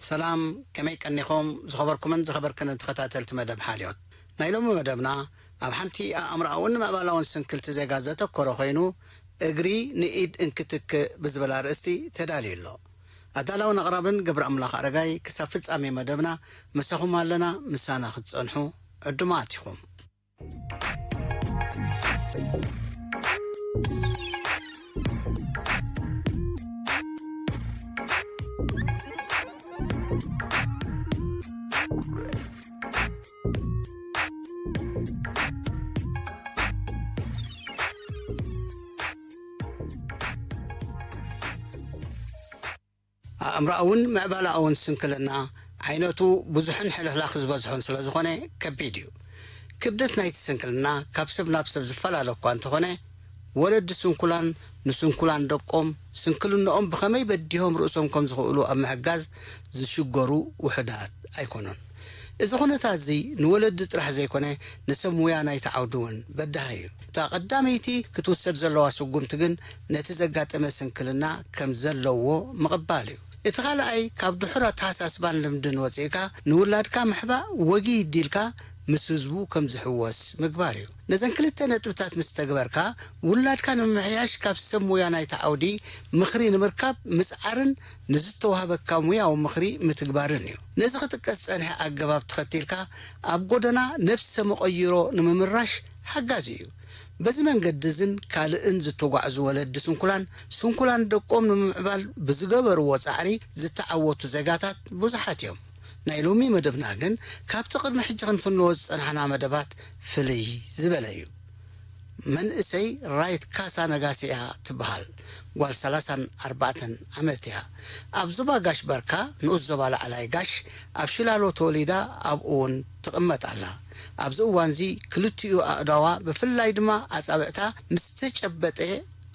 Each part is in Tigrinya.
ሰላም፣ ከመይ ቀኒኹም ዝኸበርኩምን ዝኸበርክንን ተኸታተልቲ መደብ ሓልዮት? ናይ ሎሚ መደብና ኣብ ሓንቲ ኣእምሮኣውን ምዕባላውን ስንክልቲ ዜጋ ዘተኮረ ኮይኑ፣ እግሪ ንኢድ እንክትክእ ብዝብል ኣርእስቲ ተዳልዩ ኣሎ። ኣዳላውን ኣቕራብን ገብረ ኣምላኽ ኣረጋይ። ክሳብ ፍጻሜ መደብና ምሳኹም ኣለና፣ ምሳና ክትጸንሑ ዕዱማት ኢኹም። ኣእምሮኣውን ምዕባለኣውን ስንክልና ዓይነቱ ብዙሕን ሕልኽላኽ ዝበዝሖን ስለ ዝኾነ ከቢድ እዩ። ክብደት ናይቲ ስንክልና ካብ ሰብ ናብ ሰብ ዝፈላለ እኳ እንተኾነ፣ ወለዲ ስንኩላን ንስንኩላን ደቆም ስንክልንኦም ብኸመይ በዲሆም ርእሶም ከም ዝኽእሉ ኣብ ምሕጋዝ ዝሽገሩ ውሑዳት ኣይኮኑን። እዚ ኩነታት እዚ ንወለዲ ጥራሕ ዘይኮነ፣ ንሰብ ሙያ ናይቲ ዓውዲ እውን በዳሂ እዩ። እታ ቀዳመይቲ ክትውሰድ ዘለዋ ስጉምቲ ግን ነቲ ዘጋጠመ ስንክልና ከም ዘለዎ ምቕባል እዩ። እቲ ካልኣይ፣ ካብ ድሑር ኣተሓሳስባን ልምድን ወጺእካ ንውላድካ ምሕባእ ወጊድ ኢልካ ምስ ህዝቡ ከም ዝሕወስ ምግባር እዩ። ነዘን ክልተ ነጥብታት ምስ ተግበርካ፣ ውላድካ ንምምሕያሽ ካብ ሰብ ሙያ ናይቲ ዓውዲ ምኽሪ ንምርካብ ምጽዓርን ንዝተዋህበካ ሙያዊ ምኽሪ ምትግባርን እዩ። ነዚ ክጥቀስ ዝጸንሐ ኣገባብ ተኸቲልካ ኣብ ጎደና ነብሰ መቐይሮ ንምምራሽ ሓጋዚ እዩ። በዚ መንገዲ እዝን ካልእን ዝተጓዕዙ ወለዲ ስንኩላን፣ ስንኩላን ደቆም ንምምዕባል ብዝገበርዎ ጻዕሪ ዝተዓወቱ ዜጋታት ብዙሓት እዮም። ናይ ሎሚ መደብና ግን ካብቲ ቅድሚ ሕጂ ክንፍንዎ ዝጸናሕና መደባት ፍልይ ዝበለ እዩ። መንእሰይ ራይት ካሳ ነጋሲ እያ ትበሃል። ጓል ሰላሳን ኣርባዕተን ዓመት እያ። ኣብ ዞባ ጋሽ ባርካ፣ ንኡስ ዞባ ላዕላይ ጋሽ፣ ኣብ ሽላሎ ተወሊዳ ኣብኡ እውን ትቕመጥ ኣላ። ኣብዚ እዋንዚ ክልቲኡ ኣእዳዋ፣ ብፍላይ ድማ ኣጻብዕታ ምስ ተጨበጠ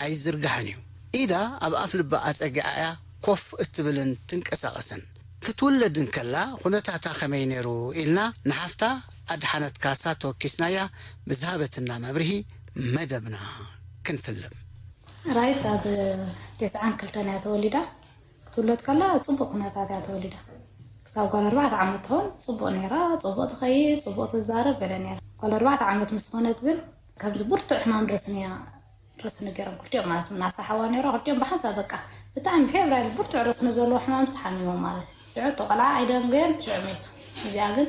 ኣይዝርጋሕን እዩ። ኢዳ ኣብ ኣፍ ልባ ኣጸጊዓ እያ ኮፍ እትብልን ትንቀሳቐስን። ክትውለድ እንከላ ኩነታታ ከመይ ነይሩ ኢልና ንሓፍታ ኣድሓነት ካሳ ተወኪስናያ ብዝሃበትና መብርሂ መደብና ክንፍልም። ራይት ኣብ ተስዓን ክልተን እያ ተወሊዳ። ክትውለድ ከላ ጽቡቕ ኩነታት እያ ተወሊዳ። ክሳብ ጓል ኣርባዕተ ዓመት ትኸውን ጽቡቕ ነይራ፣ ጽቡቕ ትኸይድ፣ ጽቡቕ ትዛረብ ገለ ነይራ። ጓል ኣርባዕተ ዓመት ምስ ኮነት ግን ከምዚ ብርቱዕ ሕማም ረስንያ ረስኒ ገይሮም ክልቲኦም ማለት ናሳ ሓዋ ነይሮ። ክልቲኦም ብሓንሳብ በቃ ብጣዕሚ ብፌብራይል ብርቱዕ ረስኒ ዘለዎ ሕማም ሓሚሞም ማለት እዩ። ሽዑ እቲ ቆልዓ ኣይደንገየን፣ ሽዑ መይቱ። እዚኣ ግን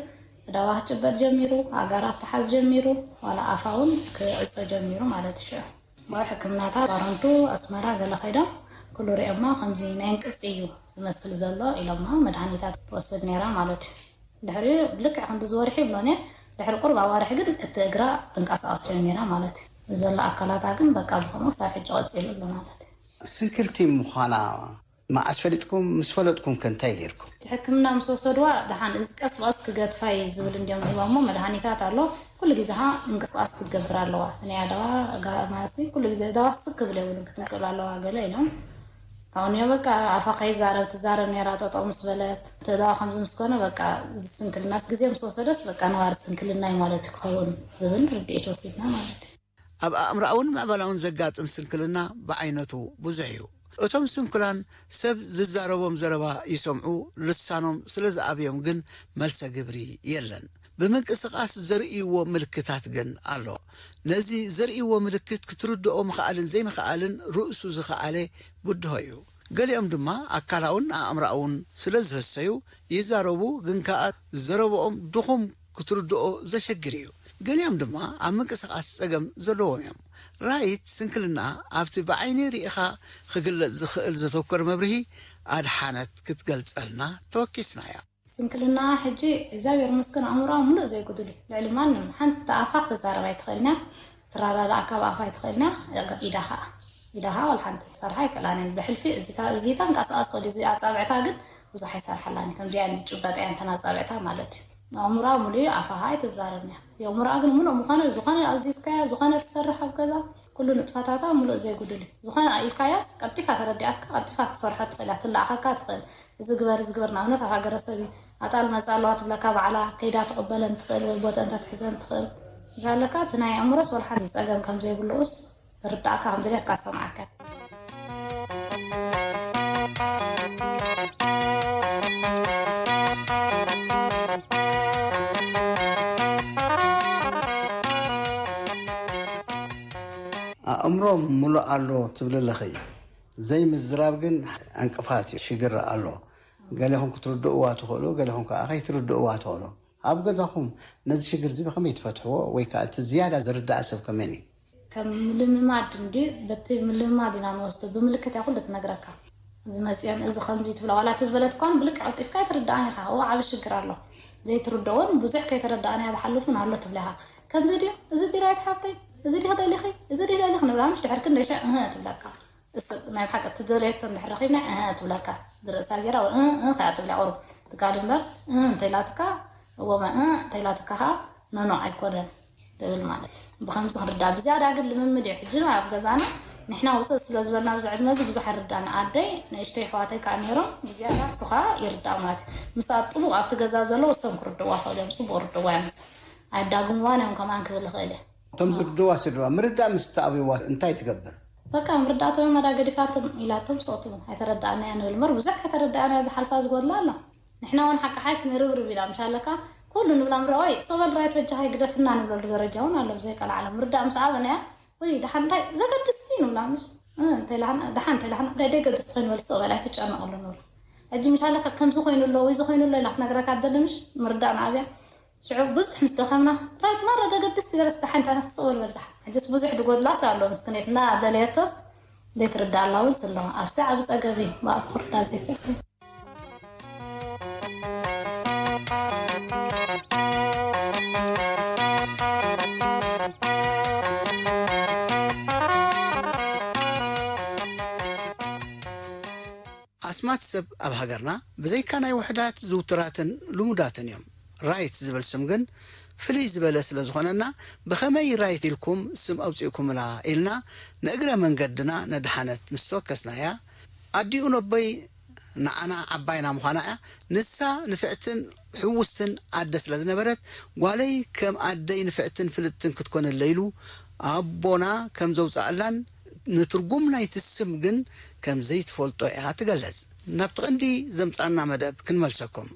ኣእዳዋ ክጭበጥ ጀሚሩ፣ ኣእጋራ ክተሓዝ ጀሚሩ፣ ዋላ ኣፋ እውን ክዕጾ ጀሚሩ ማለት እዩ። ሽዑ ኣብ ሕክምናታት ቶሮንቶ፣ ኣስመራ ገለ ከይዶም ኩሉ ሪኦማ፣ ከምዚ ናይ እንቅልፂ እዩ ዝመስል ዘሎ ኢሎማ። መድሃኒታት ትወስድ ነይራ ማለት እዩ። ድሕሪኡ ብልክዕ ክንዲ ዝወርሒ ይብሎን እየ። ድሕሪ ቁሩብ ኣዋርሒ ግን እቲ እግራ ትንቀሳቐስ ጀሚራ ማለት እዩ። ዘሎ ኣካላታ ግን በቃ ብኸምኡ ክሳብ ሕጂ ቀፂሉ ኣሎ ማለት እዩ። ስንክልቲ ምዃና መዓስ ፈሊጥኩም? ምስ ፈለጥኩም ከ እንታይ ጌርኩም? እቲ ሕክምና ምስ ወሰድዋ፣ ደሓን እዚ ቀስ ብቐስ ክገድፋ እዩ ዝብል እንዲዮም ሂቦሞ። መድሃኒታት ኣሎ፣ ኩሉ ግዜ ኸዓ ምንቅስቓስ ክትገብር ኣለዋ። እቲ ናይ ኣእዳዋ ጋ-፣ ማለት ኩሉ ግዜ ኣእዳዋ ስክ ክብል የብሉን፣ ክትንቅል ኣለዋ ገለ ኢሎም። ኣሁን በቃ ኣፋ ከይዛረብ ትዛረብ ነይራ፣ ጠጠው ምስ በለት። እቲ ኣእዳዋ ከምዚ ምስ ኮነ በቃ እዚ ስንክልናስ ግዜ ምስ ወሰደስ በቃ ነባሪ ስንክልና እዩ ማለት እዩ ክኸውን ዝብል ርድኢት ወሲድና ማለት እዩ። ኣብ ኣእምሮኣውን ምዕባላውን ዘጋጥም ስንክልና ብዓይነቱ ብዙሕ እዩ። እቶም ስንኩላን ሰብ ዝዛረቦም ዘረባ ይሰምዑ፣ ልሳኖም ስለ ዝኣበዮም ግን መልሰ ግብሪ የለን። ብምንቅስቓስ ዘርእይዎ ምልክታት ግን ኣሎ። ነዚ ዘርእይዎ ምልክት ክትርድኦ ምኽኣልን ዘይምኽኣልን ርእሱ ዝኸኣለ ብድሆ እዩ። ገሊኦም ድማ ኣካላውን ኣእምሮኣውን ስለ ዝህሰዩ ይዛረቡ፣ ግን ከኣ ዘረብኦም ድኹም ክትርድኦ ዘሸግር እዩ። ገሊኦም ድማ ኣብ ምንቅስቓስ ጸገም ዘለዎም እዮም። ራይት ስንክልና ኣብቲ ብዓይኒ ርኢኻ ክግለጽ ዝኽእል ዘተኮረ መብርሂ ኣድሓነት ክትገልጸልና ተወኪስና እያ። ስንክልና ሕጂ እግዚኣብሔር ይመስገን ኣእምሮኣ ምሉእ ዘይጉድል እዩ። ልዕሊ ማንም ሓንቲ ኣፋ ክትዛረብ ኣይትኽእልን እያ። ትራዳዳእ ካብ ኣፋ ኣይትኽእልን እያ። ኢዳ ኸዓ፣ ኢዳ ኸዓ ዋላ ሓንቲ ክትሰርሓ ኣይክእላን እየን። ብሕልፊ እዚታ፣ እዚታ እንቀሳቐስ ወዲ እዚ ኣጻብዕታ ግን ብዙሕ ኣይሰርሓላን እዩ። ከምዚኣ እየን ዝጭበጣ እየን እተን ኣጻብዕታ ማለት እዩ። ኣእምሮኣ ምሉእ እዩ፣ ኣፋ ኸዓ ኣይትዛረብን እያ። የእምሮኣ ግን ምሉእ ምዃነ ዝኾነ ኣዚዝካያ፣ ዝኾነ ትሰርሕ ኣብ ገዛ፣ ኩሉ ንጥፈታታ ምሉእ ዘይጉድል እዩ። ዝኾነ ኢልካያስ ቀልጢፋ ተረዲኣትካ፣ ቀልጢፋ ክትሰርሖ ትኽእል እያ፣ ትለኣኸካ ትኽእል። እዚ ግበር፣ እዚ ግበር፣ ንኣብነት ኣብ ሃገረሰብ እዩ። ኣጣል መጻ ኣለዋ ትብለካ ባዕላ፣ ከይዳ ትቕበለን ትኽእል ወይ ቦተን ተትሕዘን ትኽእል። እንተሃለካ እቲ ናይ ኣእምሮስ ወላ ሓንቲ ጸገም ከም ዘይብሉስ ትርዳእካ፣ ከም ድሌትካ ትሰምዓካ። ኣእምሮ ምሉእ ኣሎ ትብሊ ኣለኺ። ዘይምዝራብ ግን ዕንቅፋት እዩ፣ ሽግር ኣሎ። ገሌኹም ክትርድእዋ ትኽእሉ፣ ገሌኹም ከዓ ከይትርድእዋ ትኽእሉ። ኣብ ገዛኹም ነዚ ሽግር እዚ ብኸመይ ትፈትሕዎ? ወይ ከዓ እቲ ዝያዳ ዝርዳእ ሰብ ከመን እዩ? ከም ምልምማድ እንዲ በቲ ምልምማድ ኢና ንወስዶ። ብምልክት እያ ኩሉ ትነግረካ። እዚ መፅዮን እዚ ከምዚ ትብላ ዋላ እቲ ዝበለት እኳን ብልክዕ ቀልጢፍካ ኣይትርድኣን ኢኻ። እዎ ዓቢ ሽግር ኣሎ። ዘይትርድኦን ብዙሕ ከይተረዳእናያ ዝሓልፉን ኣሎ ትብላ ኢኻ። ከምዚ ድዩ? እዚ ድዩ ራይት ሓብተይ? እዚ ድዩ ደሊኺ? እዚ ድዩ ደሊኺ ንብላ ምሽ ድሕር ክንደይ ሽዕ እህ ትብለካ። እሱ ናይ ብሓቂ እቲ ደልየቶ እንድሕር ረኺብና እህ ትብለካ። ብርእሳ ገይራ እህ እህ ከያ ትብላ ቁሩብ ትካል እምበር እህ እንተይላትካ እዎ እህ እንተይላትካ ከዓ ኖኖ ኣይኮነን ትብል ማለት እዩ። ብኸምዚ ክንርዳእ ብዝያዳ ግን ልምምድ እዩ። ሕጂ ኣብ ገዛና ንሕና ውፅእ ስለ ዝበልና ኣብዚ ዕድመ እዚ ብዙሕ ኣይርዳእን። ኣደይ ንእሽተይ ኣሕዋተይ ከዓ ነይሮም ብዝያዳ እሱ ከዓ ይርዳእ ማለት እዩ። ምስኣ ጥቡቕ ኣብቲ ገዛ ዘለዉ እሶም ክርድእዋ ክእሉ እዮም። ፅቡቕ ርድእዋ እዮም። ኣይዳግምዋን እዮም ከማን ክብል ይኽእል እየ። እቶም ዝርድእዋ ስድራ ምርዳእ ምስ ተኣብይዋ እንታይ ትገብር? በቃ ምርዳእቶም መዳ ገዲፋቶም ኢላቶም ስቕ ትብል። ኣይተረዳእናያ ንብል እምበር ብዙሕ ከይተረዳእናያ ዝሓልፋ ዝጎድላ ኣሎ። ንሕና እውን ሓቂ ሓሽ ንርብርብ ኢና ምሽ ኣለካ ኩሉ ንብላ ምረዋይ ሶበል ራይት በጃኻ ይግደፍና ንብለሉ ደረጃ እውን ኣሎ ብዘይቀልዓለም ምርዳእ ምስ ኣበናያ ወይ ደሓን እንታይ ዘገድስ እዩ ንብላ ምስ ደሓን እንታይ ደሓን እንታይ ደገድስ ኮይኑ በል ሶበል ኣይትጨነቕሉ ንብላ ሕጂ ምሽ ኣለካ ከምዚ ኮይኑ ኣሎ ወይ እዚ ኮይኑ ኣሎ ኢላ ክነግረካ ደለ ምሽ ምርዳእ ንኣብያ ሽዑ ብዙሕ ምስ ደኸምና ራይት ማራ ደገድስ ዝበለስ ደሓን እንታይ ነስፅቕ በል በል ደሓን ሕጅስ ብዙሕ ድጎድላስ ኣሎ ምስክኔት እና ደለየቶስ ዘይትርዳእ ኣላ እውን ስለ ኣብሲ ዓብ ፀገብ እዩ ብኣኩርዳ ዘይፈ ኣስማት ሰብ ኣብ ሃገርና ብዘይካ ናይ ውሑዳት ዝውቱራትን ልሙዳትን እዮም። ራይት ዝብል ስም ግን ፍልይ ዝበለ ስለ ዝኾነና ብኸመይ ራይት ኢልኩም ስም ኣውጺእኩምላ ኢልና ንእግረ መንገድና ነድሓነት ምስ ተወከስናያ ኣዲኡ ነቦይ ንዓና ዓባይና ምዃና እያ። ንሳ ንፍዕትን ሕውስትን ኣደ ስለ ዝነበረት ጓለይ ከም ኣደይ ንፍዕትን ፍልጥትን ክትኮነለይ ኢሉ ኣቦና ከም ዘውጽኣላን ንትርጉም ናይቲ ስም ግን ከም ዘይትፈልጦ እያ ትገልጽ። ናብቲ ቀንዲ ዘምጻና መደብ ክንመልሰኩም።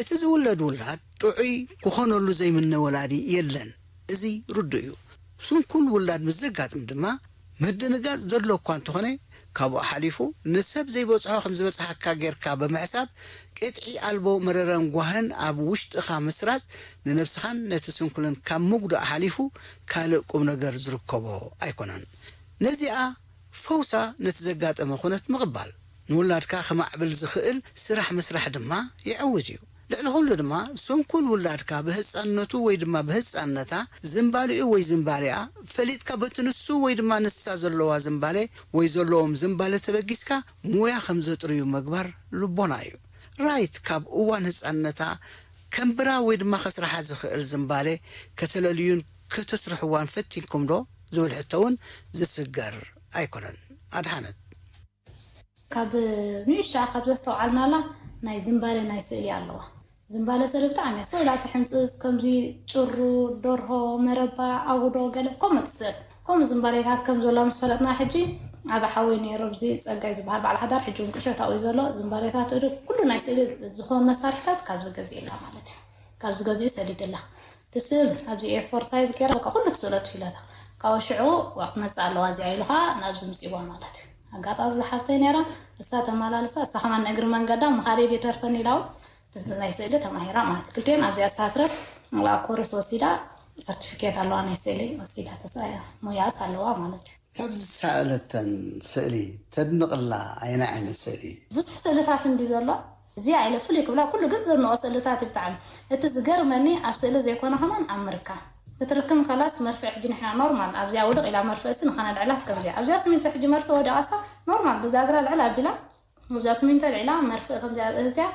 እቲ ዝውለድ ውላድ ጥዑይ ክኾነሉ ዘይምነ ወላዲ የለን። እዚ ርዱእ እዩ። ስንኩል ውላድ ምስ ዘጋጥም ድማ ምድንጋጽ ዘሎ እኳ እንተኾነ ካብኡ ሓሊፉ ንሰብ ዘይበጽሖ ከም ዝበጽሓካ ጌርካ ብምሕሳብ ቅጥዒ ኣልቦ መረረን ጓህን ኣብ ውሽጥኻ ምስራጽ ንነብስኻን ነቲ ስንኩልን ካብ ምጉዳእ ሓሊፉ ካልእ ቁም ነገር ዝርከቦ ኣይኮነን። ነዚኣ ፈውሳ ነቲ ዘጋጠመ ኩነት ምቕባል ንውላድካ ክማዕብል ዝኽእል ስራሕ ምስራሕ ድማ ይዕውት እዩ። ልዕሊ ኩሉ ድማ ስንኩል ውላድካ ብህፃንነቱ ወይ ድማ ብህፃንነታ ዝንባሊኡ ወይ ዝንባሊኣ ፈሊጥካ በቲ ንሱ ወይ ድማ ንሳ ዘለዋ ዝንባሌ ወይ ዘለዎም ዝንባሌ ተበጊስካ ሙያ ከም ዘጥርዩ ምግባር ልቦና እዩ። ራይት ካብ እዋን ህፃንነታ ከንብራ ወይ ድማ ከስርሓ ዝኽእል ዝንባሌ ከተለልዩን ከተስርሕዋን ፈቲንኩም ዶ ዝብል ሕቶ እውን ዝስገር ኣይኮነን። ኣድሓነት። ካብ ንእሽተኣ ካብ ዘስተውዓልናላ ናይ ዝንባሌ ናይ ስእሊ ኣለዋ። ዝንባለ ስእሊ ብጣዕሚ እያ። ስእላ ትሕንፅፅ ከምዚ ጭሩ፣ ደርሆ፣ መረባ፣ ኣጉዶ ገለ ከምኡ ትስእል። ከምኡ ዝንባሌታት ከም ዘሎ ምስ ፈለጥና ሕጂ ዓቢ ሓወይ ነይሩ ኣብዚ ፀጋይ ዝበሃል በዓል ሓዳር ሕጂ እውን ቁሸት ኣብኡ እዩ ዘሎ። ዝንባሌታት እዱ ኩሉ ናይ ስእሊ ዝኾን መሳርሕታት ካብዚ ገዚእላ ማለት እዩ። ካብዚ ገዚኡ ሰዲድላ። ትስእል ኣብዚ ኤርፎር ሳይዝ ገይራ በቃ ኩሉ ትስእሎ ትፊለታ ካብኡ ሽዑ ዋ ክትመፅእ ኣለዋ እዚኣ ኢሉ ከዓ ናብዚ ምፅዋ ማለት እዩ ኣጋጣሚ ዝሓብተይ ነይራ እሳ ተመላልሳ እሳ ከማን ንእግሪ መንገዳ ምኻደይ ዘይተርፈኒ ኢላ እውን ናይ ስእሊ ተማሂራ ማለት እዩ ክልቲኤን ኣብዚኣ ሳትረት ኣብኣ ኮርስ ወሲዳ ሰርቲፊኬት ኣለዋ ናይ ስእሊ ወሲዳ ተስኣያ ሙያስ ኣለዋ ማለት እዩ ካብ ዝሰኣለተን ስእሊ ተድንቕላ ኣየናይ ዓይነት ስእሊ እዩ ብዙሕ ስእልታት እንዲ ዘሎ እዚኣ ኢለ ፍሉይ ክብላ ኩሉ ግን ዘድንቖ ስእልታት እዩ ብጣዕሚ። እቲ ዝገርመኒ ኣብ ስእሊ ዘይኮነ ከማን ኣብ ምርካብ። ክትርክም ከላስ መርፍእ ሕጂ ንሕና ኖርማል ኣብዚኣ ውድቕ ኢላ መርፍእሲ ንኸነልዕላስ ከምዚኣ ኣብዚኣ ስሚንቶ ሕጂ መርፍእ ወዲቓሳ ኖርማል በዛ እግራ ልዕል ኣቢላ ኣብዚኣ ስሚንቶ ኣልዒላ መርፍእ ከምዚኣ ኣብ እህዝያ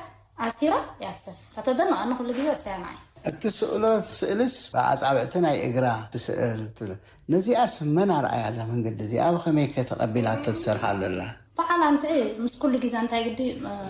ኣሲራ እያ ትሰፍይ። ከተደንቐኒ ኩሉ ግዜ እሳያ ንዓይ። እትስእሎ ስእልስ ብኣጻብዕቲ ናይ እግራ ትስእል ትብል። ነዚኣስ መን ኣርኣያ እዛ መንገዲ እዚኣ? ብኸመይ ከ ተቐቢላቶ ትሰርሓ ኣላ? በዓል ኣንትዒ ምስ ኩሉ ግዜ እንታይ ግዲ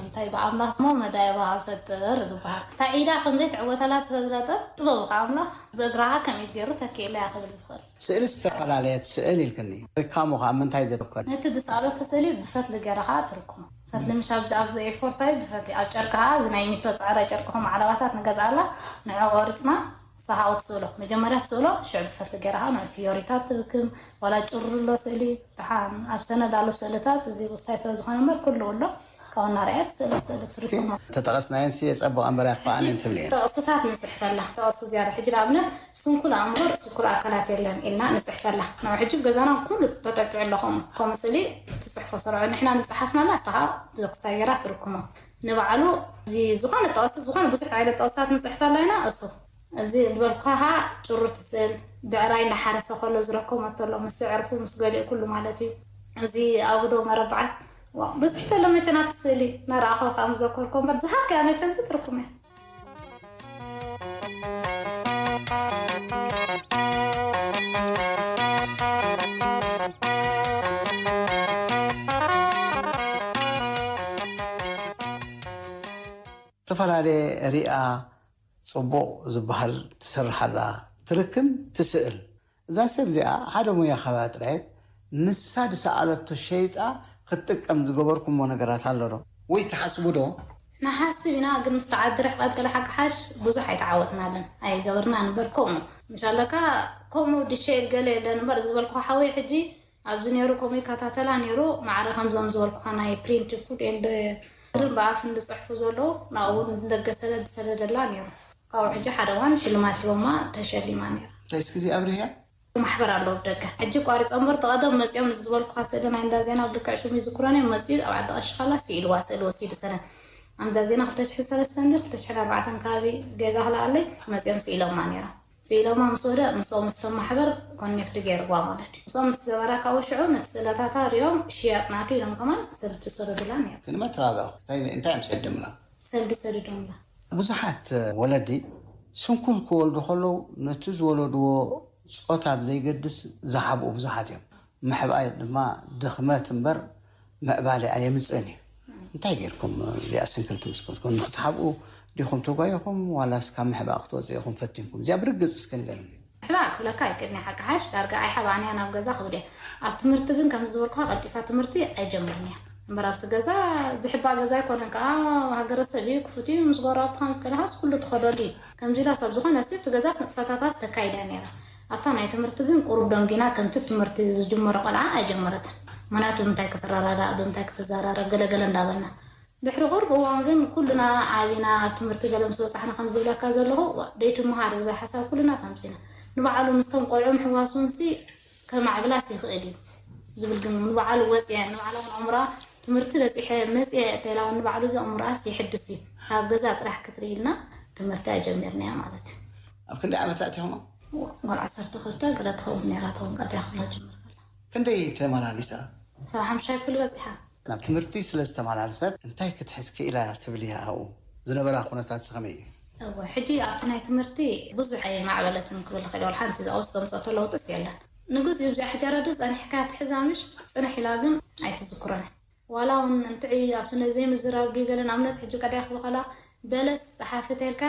እንታይ ብኣምላኽ እሞ መዳየባ ፈጥር ዝበሃል። እታ ኢዳ ከም ዘይትዕወተላ ስለ ዝለጠ ጥበቡ ከ ኣምላኽ ብእግራኻ ከም ኢድ ገይሩ ተኪእላ እያ ክብል ዝኽእል። ስእሊ ዝተፈላለየ ትስእል ኢልክኒ። ርካሙ ከ ኣብ ምንታይ ዘተኮረ? ነቲ ዝሰኣለቶ ስእሊ ብፈትሊ ገይራ ከኣ ትርክሞ። ፈትሊ ምሽ ኣብዚ ኣብ ኤ ፎር ሳይዝ ብፈትሊ ኣብ ጨርቂ ከኣ እዚ ናይ ሚሶ ጻዕዳ ጨርቂ ከም ዓለባታት ንገዝኣላ ንዕ ቆርጽና ንሳ ከኣ ትስእሎ። መጀመርያ ትስእሎ ሽዑ ብፈትሊ ገይራ ከኣ ንዕ ፊዮሪታት ትርክም ዋላ ጭሩሎ ስእሊ ደሓን ኣብ ሰነድ ኣሎ ስእልታት እዚ ውሳይ ስለ ዝኾነ እምበር ኩሉ ኣሎ ካብኡ እናረኣየት ስእሊ ስእሊ ትርክሞ። ተጠቐስናየን ሲ የጸብቕ እምበር ኣይኽፍኣንን ትብሊ እየን። ጠቕስታት ንጽሕፈላ ጠቕሲ ዝያዳ ሕጂ ንኣብነት ስንኩል ኣእምሮ ስኩል ኣካላት የለን ኢልና ንጽሕፈላ። ንዑ ሕጂ ገዛና ኩሉ ተጠቂዑ ኣሎ ከምኡ ከምኡ ስእሊ ትጽሕፎ ስርዑ ንሕና ንጽሓፍናላ ንሳ ከኣ ብክሳይ ገይራ ትርክሞ። ንባዕሉ እዚ ዝኾነ ጠቕሲ ዝኾነ ብዙሕ ዓይነት ጠቕስታት ንጽሕፈላ ኢና እሱ እዚ ዝበልኩኻ ጭሩት ስእል ብዕራይ እንዳሓረሰ ከሎ ዝረከቦ ተሎ ምስ ዕርፉ ምስ ገሊኡ ኩሉ ማለት እዩ። እዚ ኣጉዶ መረብዓት ዋ ብዙሕ ተሎ መቸን ኣብቲ ስእሊ እናረኣኹ ከም ዘከርኮ እምበር ዝሃብካያ መቸን ዝትርኩም እያ። ዝተፈላለየ ሪኣ ጽቡቕ ዝበሃል ትሰርሕ ኣላ ትርክም ትስእል። እዛ ሰብ እዚኣ ሓደ ሙያ ካባያ ጥራየት ንሳ ዝሰኣለቶ ሸይጣ ክትጥቀም ዝገበርኩሞ ነገራት ኣሎ ዶ? ወይ ትሓስቡ ዶ? ንሓስብ ኢና ግን ምስ ተዓዲ ርሕቀት ገለ ሓቂ ሓሽ ብዙሕ ኣይተዓወትናለን ኣይገበርና ንበር ከምኡ ምሻለካ ከምኡ ድሸይል ገለ የለን እምበር ዝበልኩ ሓወይ ሕጂ ኣብዚ ነይሩ ከምኡ ይከታተላ ነይሩ ማዕረ ከምዞም ዝበልኩኻ ናይ ፕሪንት ፉድ ኤንድ ብኣፍ እንድፅሕፉ ዘለዉ ናብኡ እውን ደገ ሰለድ ዝሰደደላ ነይሩ ካብኡ ሕጂ ሓደ እዋን ሽልማት ሂቦማ ተሸሊማ ነይራ እንታይ እስኪ እዚ ኣብርህያ ማሕበር ኣለዉ ደገ ሕጂ ቋሪፆ እምበር ተቐደም መፂኦም እዚ ዝበልኩኻ ስእሊ ናይ እንዳ ዜና ብልክዕ ሽሙ ይዝክሮን እዮም መፂኡ ኣብ ዓዲ ቀሽኻላ ስኢልዋ ስእሊ ወሲዱ ሰነ ኣንዳ ዜና ክልተ ሽሕን ሰለስተን ድዩ ክልተ ሽሕን ኣርባዕተን ከባቢ ገዛ ክለኣለይ መፂኦም ስኢሎማ ነይሮም ስኢሎማ ምስ ወደ ምስኦም ምስቶም ማሕበር ኮኔክት ገይርዋ ማለት እዩ ምስኦም ምስ ገበራ ካብኡ ሽዑ ነቲ ስእለታታ ሪኦም ሽያጥ ናቱ ኢሎም ከማን ሰልዲ ሰደዱላ ነይሩ ግን መተባብዕ እንታይ እንታይ እዮም ሰድምና ሰልዲ ሰደዶምላ ብዙሓት ወለዲ ስንኩል ክወልዱ ከለዉ ነቲ ዝወለድዎ ጾታ ብዘይገድስ ዝሓብኡ ብዙሓት እዮም። ምሕባእ ድማ ድኽመት እምበር ምዕባለ ኣየምጽእን እዩ። እንታይ ጌርኩም እዚኣ ስንክልቲ ምስ ኮንኩም ንኽትሓብኡ ዲኹም ተጓይኹም ዋላስ ካብ ምሕባእ ክትወጹ ኢኹም ፈቲንኩም? እዚኣ ብርግጽ እስኪ ንገርኒ። ምሕባእ ክብለካ ኣይክእልን እየ ሓቂ ሓሽ ዳርጋ ኣይሓባእን እያ ናብ ገዛ ክብል እየ። ኣብ ትምህርቲ ግን ከምዚ ዝበልኩኻ ቀልጢፋ ትምህርቲ ኣይጀምርን እያ። እምበር ኣብቲ ገዛ ዝሕባእ ገዛ ኣይኮነን ከዓ ሃገረሰብ እዩ ክፉት እዩ ምስ ጎረባብትኻ ምስ ከለኻስ ኩሉ ትኸደሉ እዩ። ከምዚ ኢላስ ኣብ ዝኾነ ሲ ኣብቲ ገዛስ ንጥፈታታስ ተካይድ እያ ነይራ። ኣብታ ናይ ትምህርቲ ግን ቁሩብ ደንጊና ከምቲ ትምህርቲ ዝጅመሮ ቆልዓ ኣይጀመረትን። ምኽንያቱ ብምንታይ ክትረዳዳእ ብምንታይ ክትዘራረብ ገለገለ እንዳበልና ድሕሪ ቁሩብ እዋን ግን ኩልና ዓቢና ኣብ ትምህርቲ ገለ ምስ በጻሕና ከም ዝብለካ ዘለኹ ደይትምሃር ዝብል ሓሳብ ኩልና ሳምሲና ንባዕሉ ምስቶም ቆልዑ ምሕዋስ እውን ሲ ከማዕብላስ ይኽእል እዩ ዝብል ግን ንባዕሉ ወፅያ ንባዕላ እውን ኣእምሮኣ ትምህርቲ በፂሐ መፅየ ተላ እውን ንባዕሉ እዚ ኣእምሮኣስ ይሕድስ እዩ ካብ ገዛ ጥራሕ ክትርኢ ኢልና ትምህርቲ ኣይጀሚርናያ ማለት እዩ ኣብ ክንደይ ዓመት ኣእቲኹማ ጓል ዓሰርተ ክልተ ገለ ትኸውን ነይራ ተውን ቀዳያ ክፍላ ጀምር ከላ ክንደይ ተመላሊሳ ሰብዓ ሓሙሽተ ክፍሊ በፂሓ ናብ ትምህርቲ ስለ ዝተመላለሰት እንታይ ክትሕዝ ክኢላ ትብሊ ኣብኡ ዝነበራ ኩነታት ከመይ እዩ? እወ ሕጂ ኣብቲ ናይ ትምህርቲ ብዙሕ ኣይማዕበለትን ክብል ይኽእል እየ፣ ወላ ሓንቲ ኣብኡ ዘምፀቶ ለውጥስ የለን። ንግዚኡ እዚኣ ሕጂ ኣረዲ ፀኒሕካ ትሕዛ ምሽ ፅንሕ ኢላ ግን ኣይትዝክሮን እያ። ዋላ እውን እንትዒ ኣብቲ ነዘይ ምዝራብ ድዩ ገለ ንኣብነት ሕጂ ቀዳይ ክብኸላ በለስ ጸሓፊ ተልካ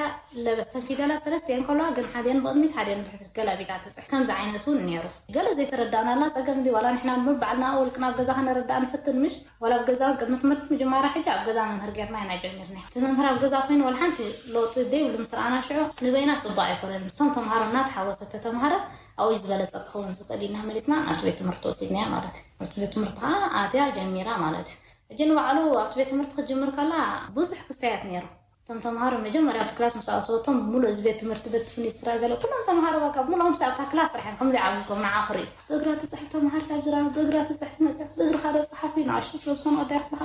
ለበስ ተን ፊደላት ሰለስቲኤን ከለዋ ግን ሓዲኤን ብቕድሚት ሓዲኤን ብድሕሪት ገላቢጣ ትጽሕፍ ከምዚ ዓይነት እውን ነይሩ። ገለ ዘይተረዳእናላ ጸገም እንዲ ዋላ ንሕና ንባዕልና ውልቅና ኣብ ገዛ ከነረድኣ ንፍትን ምሽ ዋላ ኣብ ገዛ እውን ቅድሚ ትምህርቲ ምጅማራ ሕጂ ኣብ ገዛ መምህር ጌርና ኢና ጀሚርና። እቲ መምህር ኣብ ገዛ ኮይኑ ዋላ ሓንቲ ለውጢ ዘይብሉ ምስ ረኣና ሽዑ ንበይና ጽቡቕ ኣይኮነን። ምስቶም ተምሃሮ እናተሓወሰት ተተምሃረት ኣብኡ እዩ ዝበለጸ ክኸውን ዝኽእል ኢልና መሊስና ናብቲ ቤት ትምህርቲ ወሲድናያ ማለት እዩ። ናብቲ ቤት ትምህርቲ ከዓ ኣትያ ጀሚራ ማለት እዩ። ሕጂ ንባዕሉ ኣብቲ ቤት ትምህርቲ ክትጅምር ከላ ብዙሕ ክስተያት ነይሩ። እቶም ተምሃሮ መጀመርያ ኣብቲ ክላስ ምስ ኣእተወቶም ብምሉእ እዚ ቤት ትምህርቲ በቲ ፍሉይ ስድራ ገለ ኩሎም ተምሃሮ በቃ ብምሉኦም ኣብታ ክላስ ጥራሕ እዮም ከምዚ ዓብይቶም ንዓ ክርእዩ። ብእግራ ትፅሕፍ ተምሃር ሳብ ዝራብ ብእግራ ትፅሕፍ መፅያ ብእግርኻ ዶ ፀሓፊ ንኣሽቱ ስለ ዝኾኑ ቀዳይ ክፍልኻ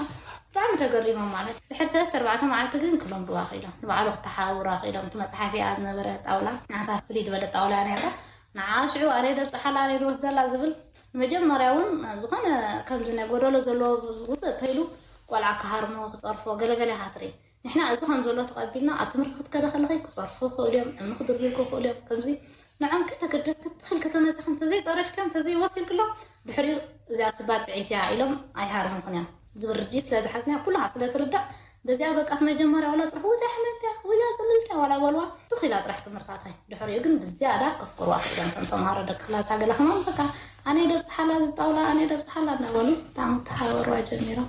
ብጣዕሚ ተገሪሞም ማለት እዩ። ድሕሪ ሰለስተ ኣርባዕተ መዓልቲ ግን ክለምድዋ ክኢሎም ንባዕሉ ክተሓባብራ ክኢሎም። እቲ መፅሓፊኣ ዝነበረ ጣውላ ናታ ፍልይ ዝበለ ጣውላ እያ ነይራ። ንዓ ሽዑ ኣነ ደብፅሓላ ኣነ ድወስደላ ዝብል ንመጀመርያ እውን ዝኾነ ከምዚ ናይ ጎደሎ ዘለዎ ውፅእ ተይሉ ቆልዓ ክሃርሞ ክፀርፎ ገለገለ ኢኻ ትርኢ። ንሕና እዚ ከም ዘሎ ተቐቢልና ኣብ ትምህርቲ ክትከደ ከለኺ ክፀርፉ ይኽእሉ እዮም፣ እምኒ ክድርብዩ ይኽእሉ እዮም። ከምዚ ንዖም ከይተገደስኪ ትኽል ከተመፅኺ እንተዘይፀረፍኪዮም እንተዘይወሲልክሎም ድሕሪኡ እዚኣ ስባ ጥዕይቲ እያ ኢሎም ኣይሃርሙኽን እዮም ዝብል ርድኢት ስለ ዝሓዝና ኩልኻ ስለ ትርዳእ በዚኣ በቃ መጀመርያ ዋላ ፅርሑ ውዚያ ሕምምቲ እያ ውዚያ ፅልልቲ እያ ዋላ በልዋ ትኽኢላ ጥራሕ ትምህርታትኺ ድሕሪኡ ግን ብዝያዳ ከፍቅርዋ ክኢሎም እቶም ተምሃሮ ደቂ ክላሳ ገለ ከማን በቃ ኣነ ደብፅሓላ ዝጣውላ ኣነ ደብፅሓላ እናበሉ ብጣዕሚ ተሓበርዋ ጀሚሮም።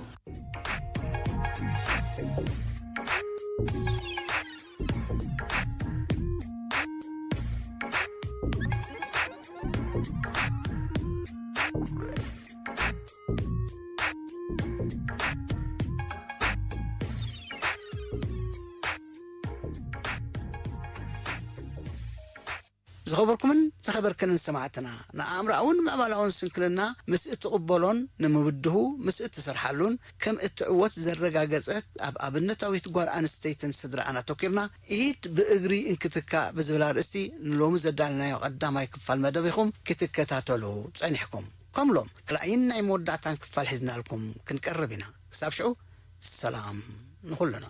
ዝኸበርኩምን ዝኸበርክንን ሰማዕትና፣ ንኣእምሮኣውን ምዕባላውን ስንክልና ምስ እትቕበሎን ንምብድሁ ምስ እትሰርሓሉን ከም እትዕወት ዘረጋገጸት ኣብ ኣብነታዊት ጓል ኣንስተይትን ስድራኣን ኣተኲርና፣ ኢድ ብእግሪ እንክትካእ ብዝብል ኣርእስቲ ንሎሚ ዘዳለናዮ ቀዳማይ ክፋል መደብ ኢኹም ክትከታተሉ ጸኒሕኩም። ከም ሎም ካልኣይን ናይ መወዳእታን ክፋል ሒዝናልኩም ክንቀርብ ኢና። ክሳብ ሽዑ ሰላም ንኹልና።